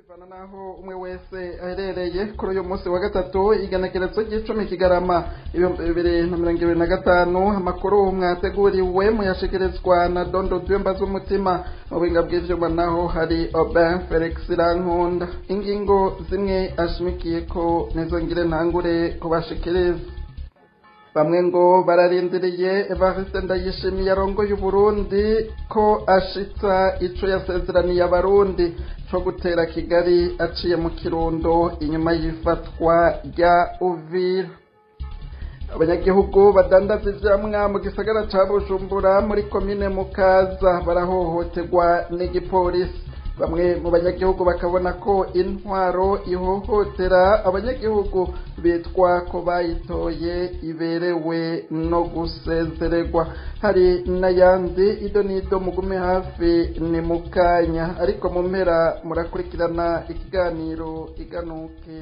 Bivana naho umwe wese aherereye kuri uyu munsi wa gatatu, igenekerezo ry'icumi Kigarama 2025. Amakuru mwateguriwe muyashikirizwa na Dondo Tuyumba z'umutima. Mu buhinga bw'ivyuma naho hari Aubin Felix Rankunda. Ingingo zimwe ashimikiye ko nizo ngire ntangure kubashikiriza. Bamwe ngo bararindiriye Evariste Ndayishimiye arongoye Uburundi ko ashitsa ico yasezeraniye Abarundi co gutera Kigali aciye mu Kirundo inyuma y'ifatwa rya Uvira. Abanyagihugu badandaza ivyamwa mu gisagara ca Bujumbura muri komine Mukaza barahohoterwa n'igipolisi. Bamwe mu banyagihugu bakabona ko intwaro ihohotera abanyagihugu bitwa ko bayitoye iberewe no gusezererwa. Hari n'ayandi, ido n'ido, mugume hafi, ni mukanya, ariko mu mpera murakurikirana ikiganiro Iganuke.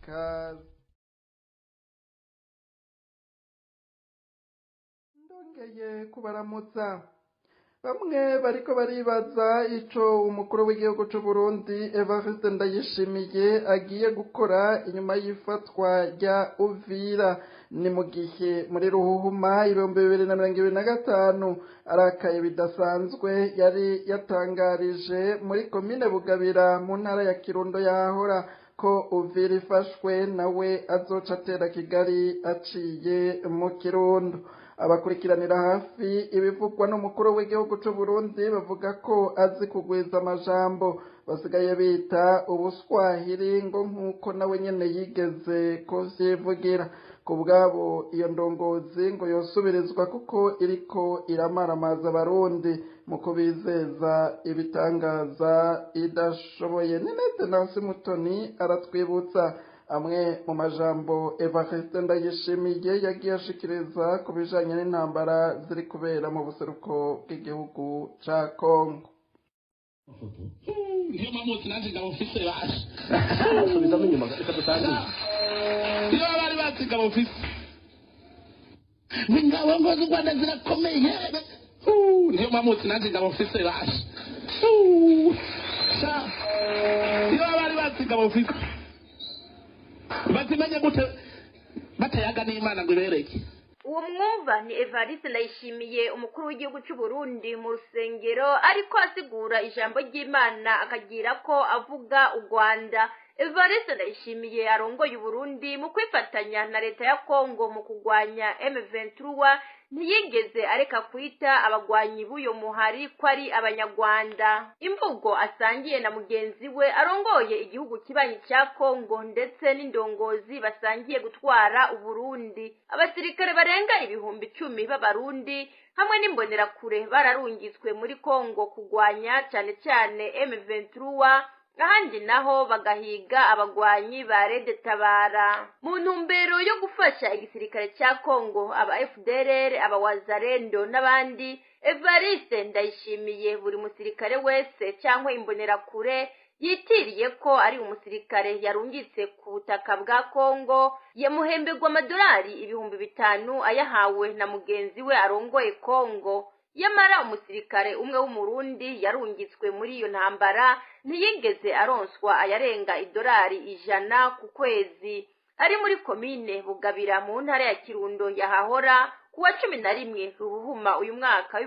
Kaze, ndongeye kubaramutsa. Bamwe bariko baribaza ico umukuru w'igihugu c'u Burundi Evariste Ndayishimiye agiye gukora inyuma y'ifatwa rya Uvira. Ni mu gihe muri Ruhuhuma 2025 arakaye bidasanzwe yari yatangarije muri komine Bugabira mu ntara ya Kirundo yahora ko Uvira ifashwe nawe azoca atera Kigali aciye mu Kirundo. Abakurikiranira hafi ibivugwa n'umukuru w'igihugu c'u Burundi bavuga ko azi kugwiza amajambo basigaye bita ubuswahili, ngo nk'uko nawe nyene yigeze kuvyivugira. Ku bwabo, iyo ndongozi ngo yosubirizwa kuko iriko iramaramaza Abarundi mu kubizeza ibitangaza idashoboye. Ninete Nansi Mutoni aratwibutsa amwe mu majambo Evariste Ndayishimiye yagiye ashikiriza ku bijanye n'intambara ziri kubera mu buseruko bw'igihugu ca Kongo. Niyo mpamvu nanjye ingabo mfise basha. Subizamo inyuma, reka dutangire. Iyo bari bazi ingabo mfise, ingabo ngo z'u Rwanda zirakomeye. Niyo mpamvu nanjye ingabo mfise basha. Sha, iyo bari bazi ingabo mfise, bazimenye gute batayaga n'Imana ngo ibereke? Uwo mwumva ni Evariste Ndayishimiye, umukuru w'igihugu cy'u Burundi, mu rusengero ariko asigura ijambo ry'Imana akagira ko avuga u Rwanda. Evariste Ndayishimiye arongoye Uburundi mu kwifatanya na leta ya Kongo mu kurwanya M23 ntiyigeze areka kwita abagwanyi b'uyo muhari ko ari Abanyarwanda, imvugo asangiye na mugenzi we arongoye igihugu kibanyi cya Kongo ndetse n'indongozi basangiye gutwara Uburundi. Abasirikare barenga 10,000 b'Abarundi hamwe n'imbonerakure bararungitswe muri Kongo kurwanya cyane cyane M23, ahandi naho bagahiga abagwanyi ba Red Tabara mu ntumbero yo gufasha igisirikare cya Kongo, aba FDLR, aba Wazalendo n'abandi. Evariste Ndayishimiye buri musirikare wese cyangwa imbonerakure yitiriye ko ari umusirikare yarungitse ku butaka bwa Kongo yamuhemberwa amadolari 5000 ayahawe na mugenzi we arongoye Kongo. Yamara umusirikare umwe w'Umurundi yarungitswe muri iyo ntambara ntiyigeze aronswa ayarenga idolari 100 ku kwezi. Ari muri komine Bugabira mu ntara ya Kirundo yahahora kuwa 11 Ruhuhuma uyu mwaka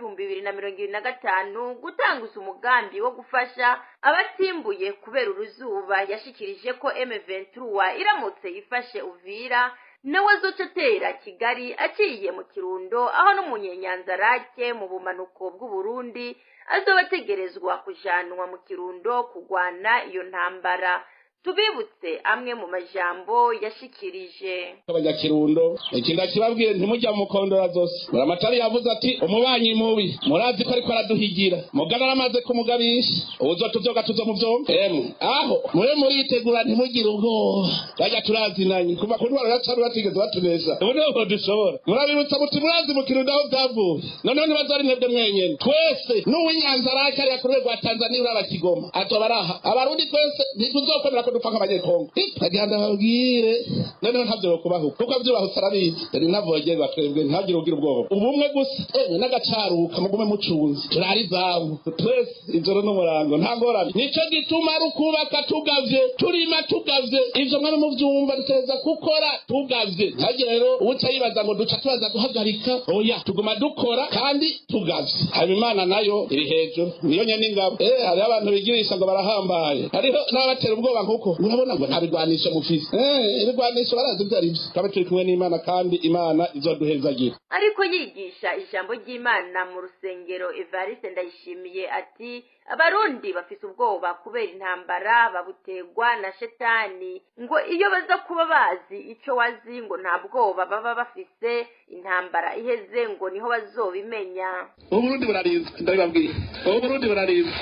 w'2025 gutanguza umugambi wo gufasha abatimbuye kubera uruzuba, yashikirije ko M23 iramutse ifashe Uvira nawe azoca atera Kigali aciye mu Kirundo, aho n'umunyenyanzarake mu bumanuko bw'Uburundi azoba ategerezwa kujanwa mu Kirundo kugwana iyo ntambara. Tubibutse amwe mu majambo yashikirije. Abanyakirundo, ikindi akibabwiye, ntimujya mu mukondora zose. Buramatari yavuze ati umubanyi mubi murazi ko ariko araduhigira, mugana aramaze kumugabisha uzo tuvyoga tuzo mu vyombi. Emwe, aho mube muritegura, ntimugire ubwoba, bajya turazinanye kuva ku ntwaro ya cami batigeze batunesha, ubu niho dushobora. Murabibutsa muti murazi mu Kirundo aho vyavuye, noneho ntibazari mwebwe mwenyene, twese n'uw'Inyanza rake ariya ku rwego rwa Tanzania uraba Kigoma azoba araha. Abarundi twese ntituzokwemera ko dupfa nk'abanyekongo. Agira ndababwire noneho ntavyo bokubaho kuko avyubahutse arabizi. Yari ntavogerwa twebwe ntagire ugira ubwoba ubumwe gusa emwe n'agacaruka mugume mucunze turari izamu twese ijoro n'umurango nta ngorane. Nico gituma ari ukubaka tugavye, turima tugavye, ivyo mwari muvyumva dutegereza gukora tugavye. Ntagire rero uwuca yibaza ngo duca tubaza guhagarika, oya, tuguma dukora kandi tugavye. Haba Imana nayo iri hejuru niyo nyene ingabo. Hariho abantu bigirisha ngo barahambaye, hariho n'abatera ubwoba nkuko urabona ngo nta bigwanisho mufise. Ibigwanisho barazi ivyo ari vyo. Twaba turi kumwe n'Imana kandi Imana izoduhezagira. Ariko yigisha ijambo ry'Imana mu rusengero, Evariste Ndayishimiye ati abarundi bafise ubwoba kubera intambara babutegwa na shetani, ngo iyo baza kuba bazi ico wazi ngo nta bwoba baba bafise, intambara iheze ngo niho bazobimenya. Uburundi burarinzwe, ndabibabwiye, Uburundi burarinzwe,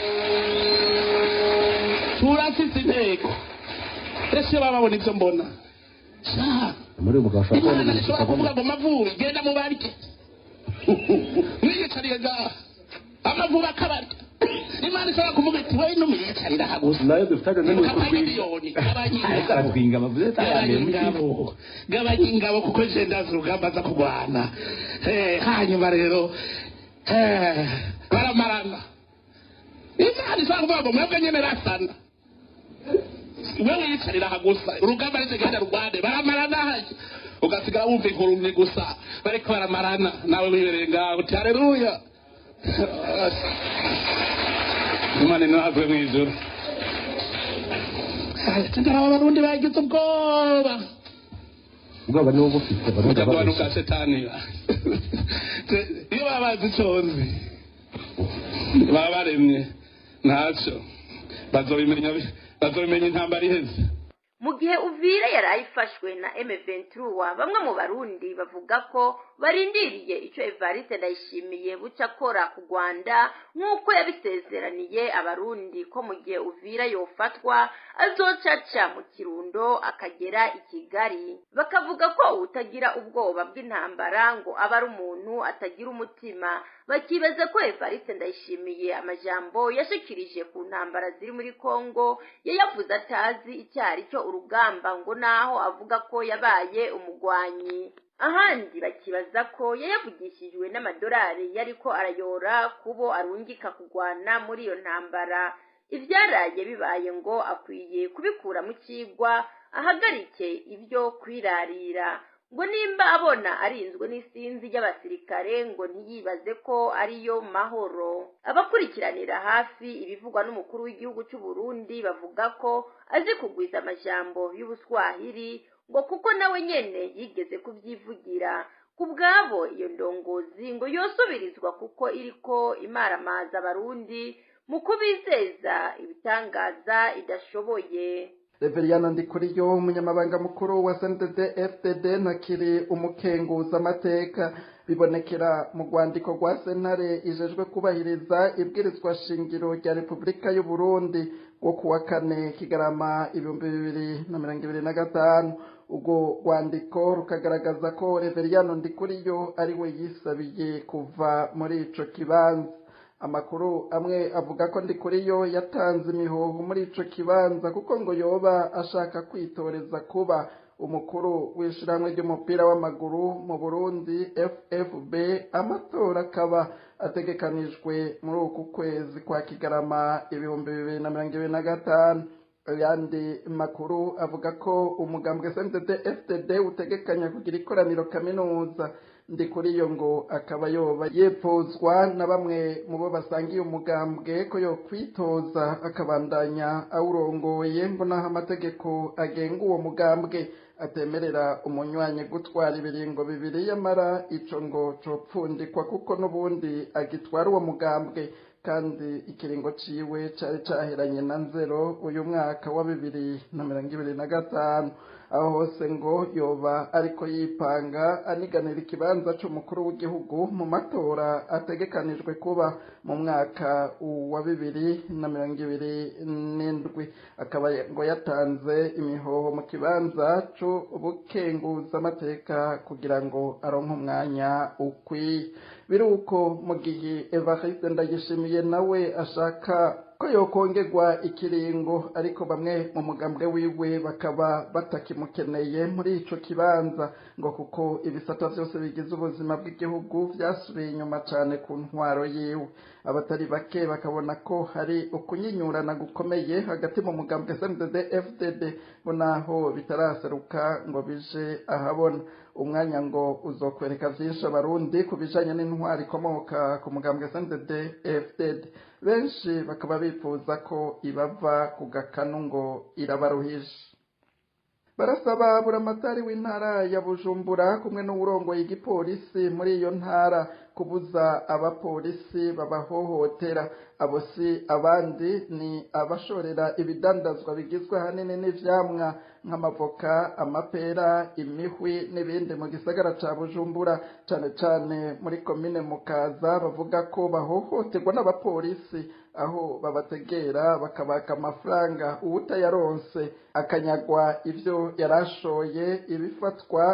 turafise intego. Ese baba babona ivyo mbona? Muri uyu mugabo ashobora kubona Imana ibintu ishobora tukabona. kuvuga ngo mavubi genda mubarye mwiyicariye ngaha, amavubi akabarya. Imana ishobora kuvuga iti we numwiyicarira aha gusa Nayo dufite agananiwe mukabaha kurwinga. Miliyoni gabanya Ariko aratwinga amavuze gabanya atayambaye muri ingabo, gabanya ingabo kuko je ndazi urugamba aza kurwana. Hanyuma rero baramarana. Imana ishobora kuvuga ngo mwebwe nyene rasana, wewe yicarira aha gusa, urugamba arize genda rugwane, baramarana hajya ugasigara wumva inkurumyi gusa bariko baramarana, nawe wibereye ngaho uti haleluya, Imana inazwe mw'ijuru. Ndaraba abarundi bagize ubwoba. Ubwoba niwo bufite barundi. Ubwoba Babeshya. n'ubwa shetani. Iyo baba bazi ico nzi baba baremye ntaco bazobimenya, bazobimenya intambara iheze. Mu gihe Uvira yari ifashwe na M23, bamwe mu barundi bavuga ko barindiriye ico Evariste Ndayishimiye buca akora ku Rwanda nk'uko yabisezeraniye abarundi ko mu gihe Uvira yofatwa azoca aca mu Kirundo akagera i Kigali. Bakavuga ko utagira ubwoba bw'intambara ngo aba ari umuntu atagira umutima. Bakibaza ko Evariste Ndayishimiye amajambo yashikirije ku ntambara ziri muri Kongo yayavuze atazi icyari cyo urugamba, ngo naho avuga ko yabaye umugwanyi. Ahandi bakibaza ko yayavugishijwe n'amadolari yariko arayora kubo arungika kugwana muri iyo ntambara. Ivyaraye bibaye ngo akwiye kubikura mu cigwa, ahagarike ibyo kwirarira, ngo nimba abona arinzwe n'isinzi ry'abasirikare ngo ntiyibaze ko ariyo mahoro. Abakurikiranira hafi ibivugwa n'umukuru w'igihugu cy'u Burundi bavuga ko azi kugwiza amajambo y'ubuswahili, ngo kuko nawe nyene yigeze kubyivugira. Ku bwabo iyo ndongozi ngo yosubirizwa kuko iriko imaramaza abarundi mu kubizeza ibitangaza idashoboye. Reveriyano Ndikuriyo, umunyamabanga mukuru wa CNDD FDD, ntakiri umukenguza amateka. Bibonekera mu rwandiko rwa sentare ijejwe kubahiriza ibwirizwa shingiro rya Repubulika y'u Burundi rwo kuwa 4 Kigarama 2025. Urwo rwandiko rukagaragaza ko Reveriyano Ndikuriyo ari we yisabiye kuva muri ico kibanza. Amakuru amwe avuga ko Ndikuriyo yatanze imihoho muri ico kibanza kuko ngo yoba ashaka kwitoreza kuba umukuru w'ishirahamwe ry'umupira w'amaguru mu Burundi FFB, amatora akaba ategekanijwe muri uku kwezi kwa Kigarama 2025. Ayandi makuru avuga ko umugambwe CNDD FDD utegekanya kugira ikoraniro kaminuza. Ndikuriyo ngo akaba yoba yepfuzwa na bamwe mu bo basangiye umugambwe ko yo kwitoza akabandanya awurongoye, ngo naho amategeko agenga uwo mugambwe atemerera umunywanyi gutwara ibiringo bibiri, yamara ico ngo copfundikwa kuko n'ubundi agitwara uwo mugambwe kandi ikiringo ciwe cari caheranye na Nzero uyu mwaka wa 2025. Aho hose ngo yoba ariko yipanga aniganira ikibanza c'umukuru w'igihugu mu matora ategekanijwe kuba mu mwaka wa 2027, akaba ngo yatanze imihoho mu kibanza c'ubukenguzamateka kugira ngo aronke umwanya ukwiye. Biruko mu gihe Evariste Ndayishimiye nawe ashaka ko yokongerwa ikiringo, ariko bamwe mu mugambwe wiwe bakaba batakimukeneye muri ico kibanza, ngo kuko ibisata vyose bigize ubuzima bw'igihugu vyasubiye inyuma cane ku ntwaro yiwe. Abatari bake bakabona ko hari ukunyinyurana gukomeye hagati mu mugambwe CNDD FDD, ngo naho bitaraseruka ngo bije ahabona. Umwanya ngo uzokwereka vyinshi abarundi ku bijanye n'intwaro ikomoka ku mugambwe CNDD FDD. Benshi bakaba bifuza ko ibava ku gakanu, ngo irabaruhije. Barasaba buramatari w'intara ya Bujumbura kumwe n'uwurongoye igipolisi muri iyo ntara kubuza abapolisi babahohotera. Abo si abandi, ni abashorera ibidandazwa bigizwe ahanini n'ivyamwa nk'amavoka, amapera, imihwi n'ibindi mu gisagara ca Bujumbura, cane cane muri komine Mukaza. Bavuga ko bahohoterwa n'abapolisi, aho babategera bakabaka amafaranga, uwutayaronse akanyagwa ivyo yarashoye, ibifatwa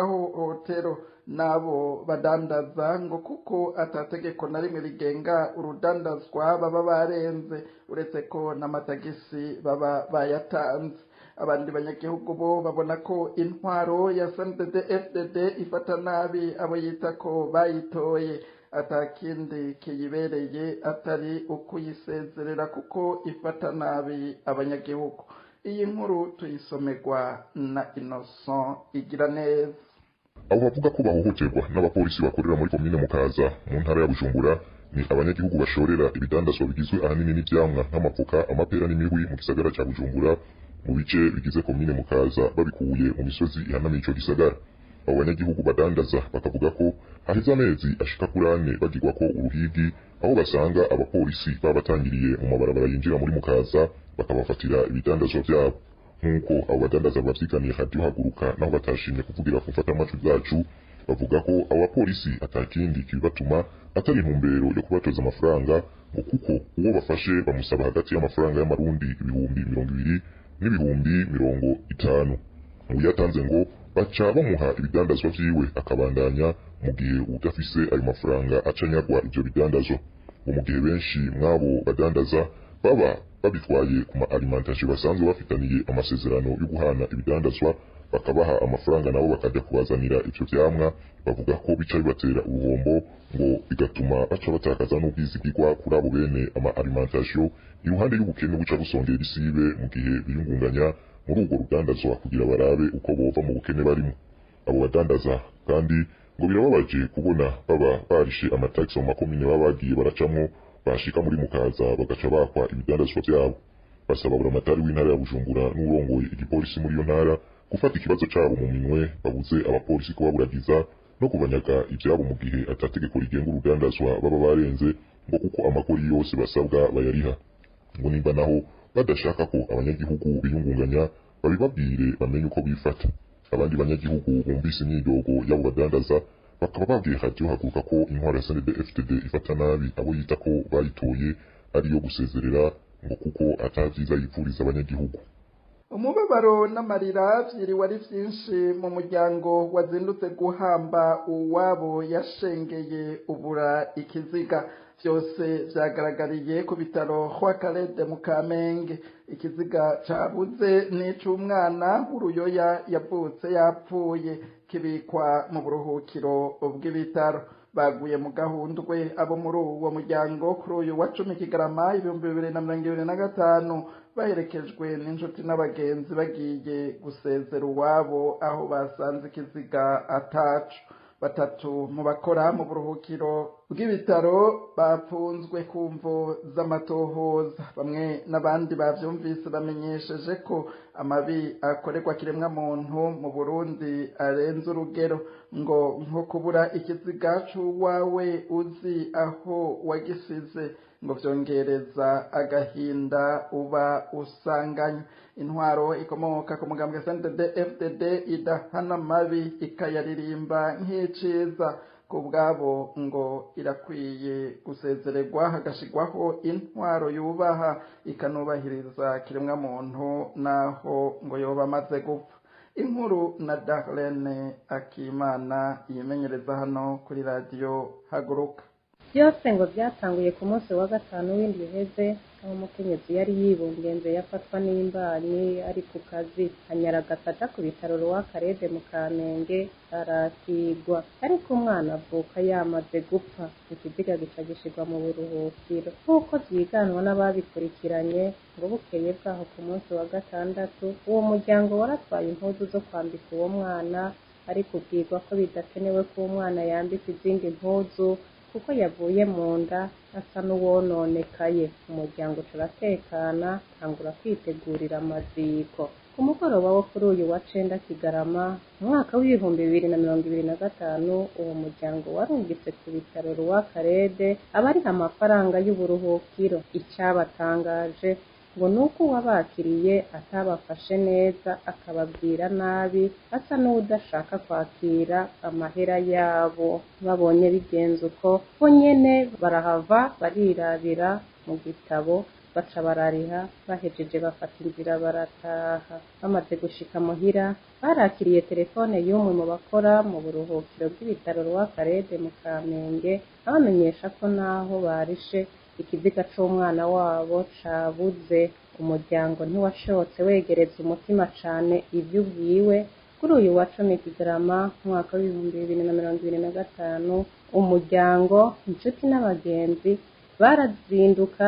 nk'agahohotero n'abo badandaza, ngo kuko atategeko na rimwe rigenga urudandazwa baba barenze, uretse ko n'amatagisi baba bayatanze. Abandi banyagihugu bo babona ko intwaro ya CNDD FDD ifata nabi abo yita ko bayitoye, atakindi kiyibereye atari ukuyisezerera kuko ifata nabi abanyagihugu. Iyi nkuru tuyisomerwa na Innocent igira neza. Abo bavuga ko bahohoterwa n'abapolisi bakorera muri komine Mukaza mu ntara ya Bujumbura ni abanyagihugu bashorera ibidandazwa bigizwe ahanini n'ivyamwa nk'amavoka, amapera n'imihwi mu gisagara ca Bujumbura, mu bice bigize komine Mukaza, babikuye mu misozi ihanamiye ico gisagara. Abo banyagihugu badandaza bakavuga ko haheze amezi ashika kuri 4 bagirwa ko uruhigi, aho basanga abapolisi babatangiriye mu mabarabara yinjira muri Mukaza bakabafatira ibidandazwa vyabo. Nk'uko abo badandaza bavyiganiye Radio Haguruka, naho batashimye kuvugira ku mfatamajwi zacu, bavuga ko abo bapolisi atakindi kibibatuma atari intumbero yo kubatoza amafaranga, ngo kuko uwo bafashe bamusaba hagati y'amafaranga y'amarundi 20,000 n'ibihumbi 50. Uyatanze ngo baca bamuha ibidandazwa vyiwe akabandanya, mu gihe udafise ayo mafaranga acanyagwa ivyo bidandazwa. Ngo mu gihe benshi mwabo badandaza baba babitwaye ku ma alimentation basanzwe bafitaniye amasezerano yo guhana ibidandazwa, bakabaha amafaranga nabo bakajya kubazanira ivyo vyamwa, bavuga ko bica bibatera uruhombo, ngo bigatuma baca batakaza n'ubwizigirwa kuri abo bene ama alimentation, iruhande y'ubukene buca busongera isibe mu gihe biyungunganya muri urwo rudandazwa kugira barabe uko bova mu bukene barimo. Abo badandaza kandi ngo birababaje kubona baba barishe amataxi mu makomine baba bagiye baracamwo, bashika muri Mukaza bagaca bakwa ibidandazwa vyabo. Basaba buramatari w'intara ya Bujumbura n'urongoye igipolisi muri iyo ntara gufata ikibazo cabo mu minwe, babuze abapolisi kubaburagiza no kubanyaga ivyabo mu gihe atategeko rigenga urudandazwa baba barenze, ngo kuko amakori yose basabwa bayariha. Ngo nimba naho badashaka ko abanyagihugu biyungunganya, babibabwire bamenye uko bifata. Abandi banyagihugu bumvise imyidogo y'abo badandaza bakaba babwiye Radio Haguruka ko intwaro ya CNDD FDD ifata nabi abo yita ko bayitoye ariyo gusezerera, ngo kuko atavyiza yipfuriza abanyagihugu. Umubabaro n'amarira vyiriwe ari vyinshi mu muryango wazindutse guhamba uwabo yashengeye ubura ikiziga. Vyose vyagaragariye ku bitaro Roi-Calede mu Kamenge. Ikiziga cabuze n'ic'umwana w'uruyoya yavutse yapfuye, kibikwa mu buruhukiro bw'ibitaro. Baguye mu gahundwe abo muri uwo muryango kuri uyu wa 10 Kigarama 2025, baherekejwe n'inshuti n'abagenzi, bagiye gusezera uwabo aho basanze ikiziga ataco. Batatu mu bakora mu buruhukiro bw'ibitaro bapfunzwe ku mvo z'amatohoza. Bamwe n'abandi bavyumvise bamenyesheje ko amabi akorerwa kiremwa muntu mu Burundi arenze urugero, ngo nko kubura ikiziga c'uwawe uzi aho wagisize, ngo vyongereza agahinda uba usanganywe. Intwaro ikomoka ku mugambwe CNDD FDD idahana amabi ikayaririmba nk'iciza, ku bwabo ngo irakwiye gusezererwa hagashigwaho intwaro yubaha ikanubahiriza kiremwa muntu naho ngo yoba amaze gupfa. Inkuru na Darlene Akimana yimenyereza hano kuri Radio Haguruka. Byose ngo byatanguye ku munsi wa gatanu w'indwi iheze. Aho umukenyezi yari yibungenze yafatwa n'imbanyi ari ku kazi, anyaragasa aja ku bitaro Rwakarede mu Kamenge arakigwa, ariko umwana avuka yamaze gupfa. Ikiziga gica gishirwa mu buruhukiro. Nk'uko vyiganwa n'ababikurikiranye, ngo bukeye bwaho ku munsi wa gatandatu uwo muryango waratwaye impuzu zo kwambika uwo mwana, ariko ubwirwa ko bidakenewe ko umwana yambika izindi mpuzu kuko yavuye mu nda asa n'uwononekaye. Umuryango uca uratekana, utangura kwitegurira amaziko. Ku mugoroba wo kuri uyu wa cenda Kigarama umwaka w'2025, uwo muryango warungitse ku bitaro Rwakarede abariha amafaranga y'uburuhukiro. Icabatangaje ngo nuko uwabakiriye atabafashe neza, akababwira nabi, asa n'uwudashaka kwakira amahera yabo. Babonye bigenze uko, bo nyene barahava barirabira mu gitabo, baca barariha, bahejeje bafata inzira barataha. Bamaze gushika muhira, barakiriye telefone y'umwe mu bakora mu buruhukiro bw'ibitaro Rwakarede mu Kamenge, abamenyesha ko naho barishe ikiziga c'umwana wabo cabuze. Umuryango ntiwashotse wegereza umutima cane ivyo ubwiwe. Kuri uyu wa 10 Kigarama umwaka w'2025, umuryango, inshuti n'abagenzi barazinduka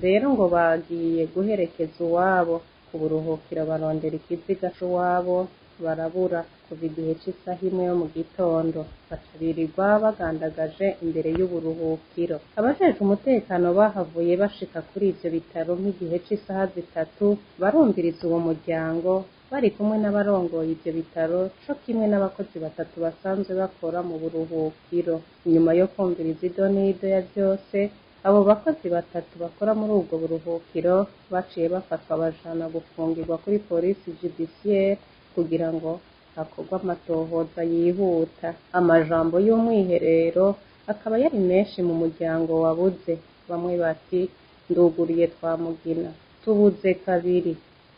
rero ngo bagiye guherekeza uwabo ku buruhukiro, barondera ikiziga c'uwabo barabura. Kuva igihe c'isaha imwe yo mu gitondo baca birirwa bagandagaje imbere y'uburuhukiro. Abajejwe umutekano bahavuye bashika kuri ivyo bitaro nk'igihe c'isaha 3, barumviriza uwo muryango bari kumwe n'abarongoye ivyo bitaro co kimwe n'abakozi batatu basanzwe bakora mu buruhukiro. Inyuma yo kumviriza idonido ya vyose, abo bakozi batatu bakora muri ubwo buruhukiro baciye bafatwa bajana gufungirwa kuri polisi judiciaire kugira ngo hakorwe amatohoza yihuta. Amajambo y'umwiherero akaba yari menshi mu muryango wabuze. Bamwe bati nduguriye twamugina, tubuze kabiri,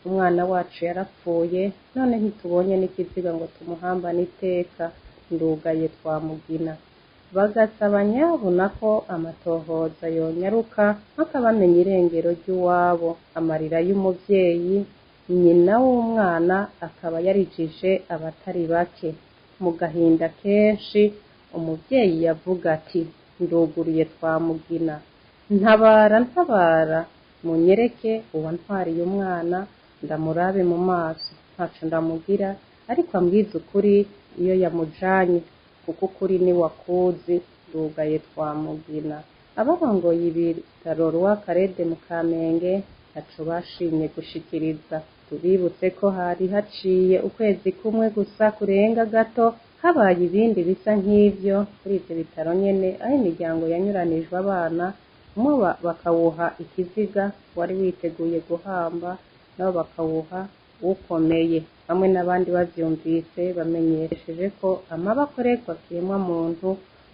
umwana wacu yarapfuye none ntitubonye n'ikiziga ngo tumuhambane iteka, ndugaye twamugina. Bagasaba nyabuna ko amatohoza yonyaruka mpaka bamenya irengero ry'uwabo. Amarira y'umuvyeyi nyina w'umwana akaba yarijije abatari bake. Mu gahinda kenshi umuvyeyi yavuga ati nduguriye twamugina, ntabara ntabara, munyereke uwantwariye umwana ndamurabe mu maso, ntaco ndamugira ariko ambwize ukuri iyo yamujanye, kuko ukuri ni wakuzi, ndugaye twamugina. Abarongoye ibitaro Rwakarede mu Kamenge ntaco bashimye gushikiriza. Tubibutse ko hari haciye ukwezi kumwe gusa kurenga gato habaye ibindi bisa nk'ivyo kuri ivyo bitaro nyene, aho imiryango yanyuranijwe abana, umwe bakawuha ikiziga wari witeguye guhamba, nabo bakawuha ukomeye. Bamwe n'abandi bavyumvise bamenyesheje ko amabi akorerwa kiremwa muntu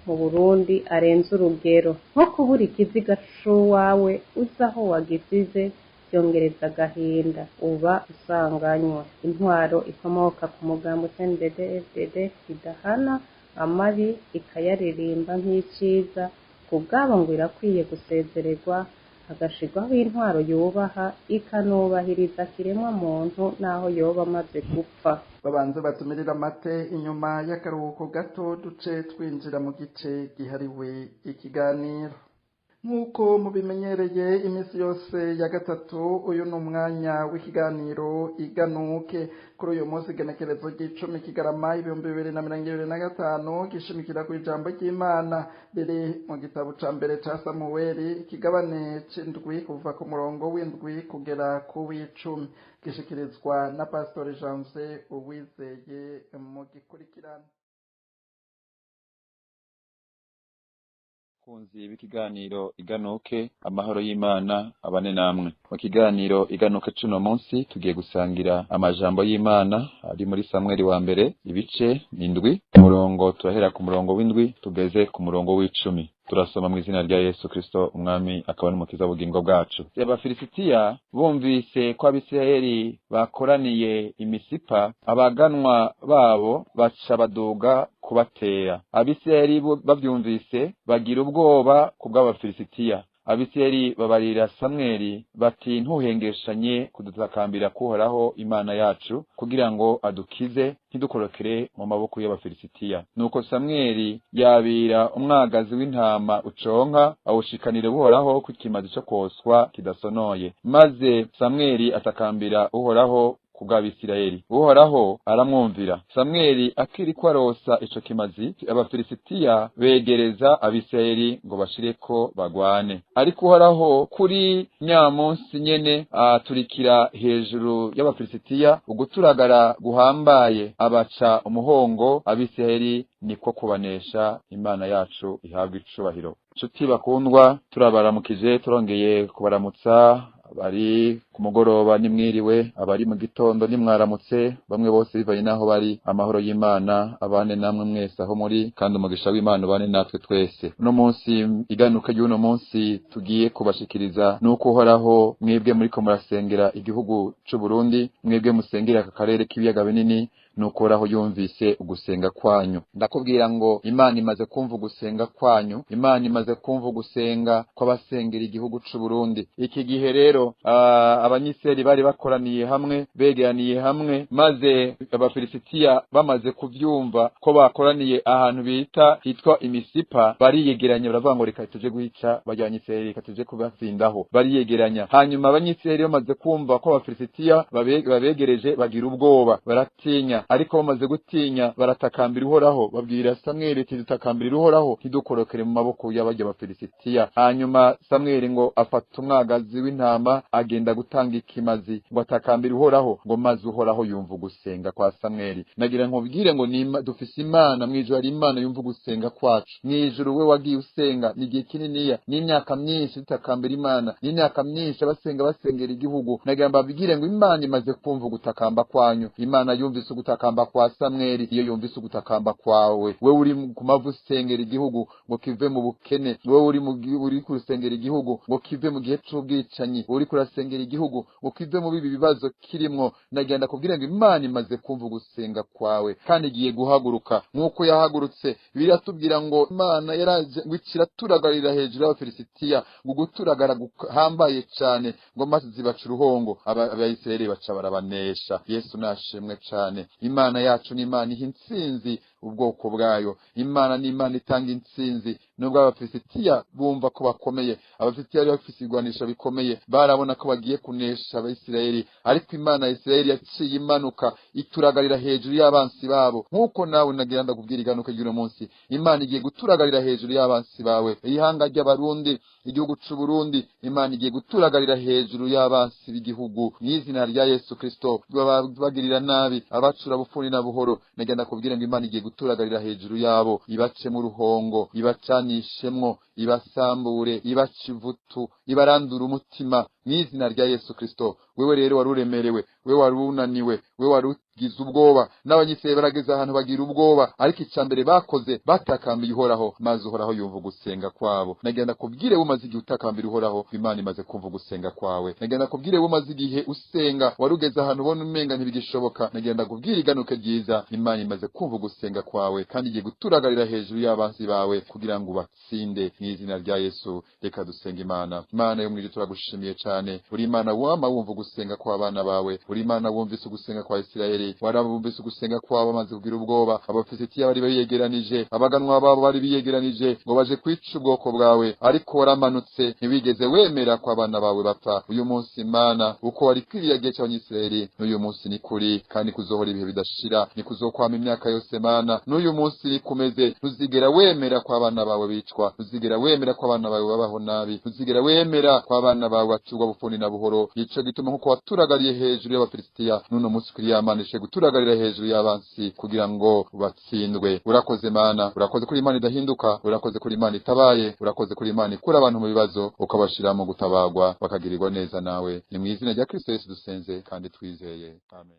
mu Burundi arenze urugero, nko kubura ikiziga c'uwawe uzi aho wagisize vyongereza agahinda uba usanganywe. Intwaro ikomoka ku mugambi CNDD-FDD idahana amabi ikayaririmba nk'iciza, kubwabo ngo irakwiye gusezererwa hagashirwaho intwaro yubaha ikanubahiriza kiremwa muntu naho yoba amaze gupfa. Babanze batumirira amate inyuma y'akaruhuko gato, duce twinjira mu gice gihariwe ikiganiro. Nk'uko mubimenyereye iminsi yose ya gatatu, uyu ni umwanya w'ikiganiro Iganuke. Kuri uyu munsi igenekerezo ry'icumi Kigarama 2025, gishimikira ku ijambo ry'Imana riri mu gitabo ca mbere ca Samuweli, ikigabane c'indwi kuva ku murongo w'indwi kugera ku w'icumi, gishikirizwa na Pastor Janvier Uwizeye mu gikurikirane. Kunzi b'ikiganiro Iganuke, amahoro y'Imana abane namwe. Mu kiganiro Iganuke cuno munsi tugiye gusangira amajambo y'Imana ari muri Samweli wa mbere ibice 7, umurongo turahera ku murongo w'indwi tugeze ku murongo w'icumi. Turasoma mu izina rya Yesu Kristo umwami akaba n'umukiza w'ubugingo bwacu. Abafilisitiya bumvise ko Abisirayeli bakoraniye imisipa, abaganwa babo baca baduga kubatera. Abisirayeli bavyumvise bagira ubwoba kubw'Abafilisitiya. Abisirayeli babarira Samweli bati ntuhengeshanye kudutakambira kuhoraho Imana yacu kugira ngo adukize ntidukorokere mu maboko y'Abafilisitiya. Nuko Samweli yabira umwagazi w'intama uconka awushikanire Uhoraho ku kimazi cyo koswa kidasonoye. Maze Samweli atakambira Uhoraho kubw'Abisirayeli, Uhoraho aramwumvira. Samweli akiriko arosa ico kimazi, Abafilisitiya begereza Abisirayeli ngo bashireko bagwane. Ariko Uhoraho kuri nyamunsi nyene aturikira hejuru y'Abafilisitiya uguturagara guhambaye, abaca umuhongo. Abisirayeli niko kubanesha. Imana yacu ihabwa icubahiro. Nshuti bakundwa, turabaramukije, turongeye kubaramutsa. Abari ku mugoroba nimwiriwe, abari mu gitondo nimwaramutse, bamwe bose bivanye naho bari. Amahoro y'Imana abane namwe mwese aho muri, kandi umugisha w'Imana ubane natwe twese. Uno munsi iganuka ry'uno munsi tugiye kubashikiriza nuko Uhoraho mwebwe muriko murasengera igihugu c'u Burundi, mwebwe musengera aka karere k'ibiyaga binini, nuko Uhoraho yumvise ugusenga kwanyu. Ndakubwira ngo Imana imaze kumva ugusenga kwanyu, Imana imaze kumva ugusenga kw'abasengera igihugu c'u Burundi. Iki gihe rero Abanyisirayeli bari bakoraniye hamwe, begeraniye hamwe, maze Abafilisitiya bamaze kuvyumva ko bakoraniye ahantu bita hitwa Imisipa, bariyegeranya baravuga ngo reka tuje guhica bajyanyisirayeli, reka tuje kubatsindaho. Bariyegeranya. Hanyuma Abanyisirayeli bamaze kumva ko Abafilisitiya babegereje, bagira ubwoba, baratinya. Ariko bamaze gutinya baratakambira Uhoraho, babwira Samweli ati dutakambira Uhoraho ntidukorokere mu maboko y'abajya Abafilisitiya. Hanyuma Samweli ngo afata umwagazi w'intama agenda gutanga ikimazi ngo atakambira Uhoraho, ngo maze Uhoraho yumva ugusenga kwa Samweli. Nagira nkubwire ngo dufise Imana mw'ijuru, hari Imana yumva ugusenga kwacu mw'ijuru. We wagiye usenga ni igihe kininiya, n'imyaka myinshi dutakambira Imana, n'imyaka myinshi abasenga basengera igihugu. Nagira mbabwire ngo Imana imaze kumva ugutakamba kwanyu. Imana yumvise ugutakamba kwa Samweli, iyo yumvise ugutakamba kwawe. We uri ku mavu usengera igihugu ngo kive mu bukene, we uri kurusengera igihugu ngo kive mu gihe c'ubwicanyi, uri kurasengera igihugu ngo kive mu bibi bibazo kirimwo. Nagira kubwira ngo Imana imaze kumva ugusenga kwawe kandi igiye guhaguruka nk'uko yahagurutse. Biratubwira ngo Imana yaraje ngo ikiraturagarira hejuru y'Abafilisitiya, ngo guturagara guhambaye cyane, ngo maze zibaca uruhongo, Abayisirayeli baca barabanesha. Yesu nashimwe cyane. Imana yacu ni Imana iha intsinzi ubwoko bwayo. Imana ni Imana itanga intsinzi. Nubwo Abafilisitiya bumva ko bakomeye, Abafilisitiya bari bafise ibigwanisho bikomeye, barabona ko bagiye kunesha Abayisirayeli, ariko Imana ya Isirayeli yaciye imanuka ituragarira hejuru y'abansi babo. Nk'uko nawe nagira ndakubwira iganuka ry'uno munsi, Imana igiye guturagarira hejuru y'abansi bawe. Ihanga ry'Abarundi, igihugu c'u Burundi, Imana igiye guturagarira hejuru y'abansi b'igihugu mw'izina rya Yesu Kristo. Bagirira nabi abacura bufuni na buhoro, nagira ndakubwira ngo Imana igiye guturagarira hejuru yabo, ibace mu ruhongo, ibacanishemwo, ibasambure, ibace ivutu, ibarandura umutima mw'izina rya Yesu Kristo. Wewe rero wari uremerewe, wewe wari unaniwe, wewe wari ugize ubwoba, n'Abanyisirayeli barageze ahantu bagira ubwoba, ariko icambere bakoze batakambiye Uhoraho, maze Uhoraho yumva ugusenga kwabo. Nagira ndakubwire umaze igihe utakambira Uhoraho, Imana imaze kumva ugusenga kwawe. Nagira ndakubwire umaze igihe usenga, wari ugeze ahantu ubona umenga ntibigishoboka, nagira ndakubwire iganuke ryiza, Imana imaze kumva ugusenga kwawe kandi igiye guturagarira hejuru y'abansi bawe kugira ngo ubatsinde mw'izina rya Yesu. Reka dusenga Imana. Imana yo mw'ijuru, turagushimiye cyane. Uri Imana wama wumva ugusenga kw'abana bawe, uri Imana wumvise ugusenga kwa Isirayeli, warabumvise ugusenga kwabo bamaze kugira ubwoba. Abafilisitiya bari biyegeranije, abaganwa babo bari biyegeranije ngo baje kwica ubwoko bwawe, ariko waramanutse ntiwigeze wemera ko abana bawe bapfa. Uyu munsi Imana, uko wari kwiriya gihe cy'Abanyisirayeli, n'uyu munsi ni kuri, kandi kuzohora ibihe bidashira, ni kuzokwama imyaka yose. Mana, n'uyu munsi nikumeze, ntuzigera wemera ko abana bawe bicwa, ntuzigera wemera ko abana bawe babaho nabi, ntuzigera wemera ko abana bawe bacurwa bufuni na buhoro. Ico gituma nkuko waturagariye hejuru y'Abafilisitiya, n'uno munsi kuri ya Mana ishe guturagarira hejuru y'abansi kugira ngo batsindwe. Urakoze Mana, urakoze kuri Imana idahinduka, urakoze kuri Imana itabaye, urakoze kuri Imana ikura abantu mu bibazo ukabashira mu gutabagwa bakagirirwa neza nawe. Ni mu izina rya Kristo Yesu dusenze kandi twizeye, amen.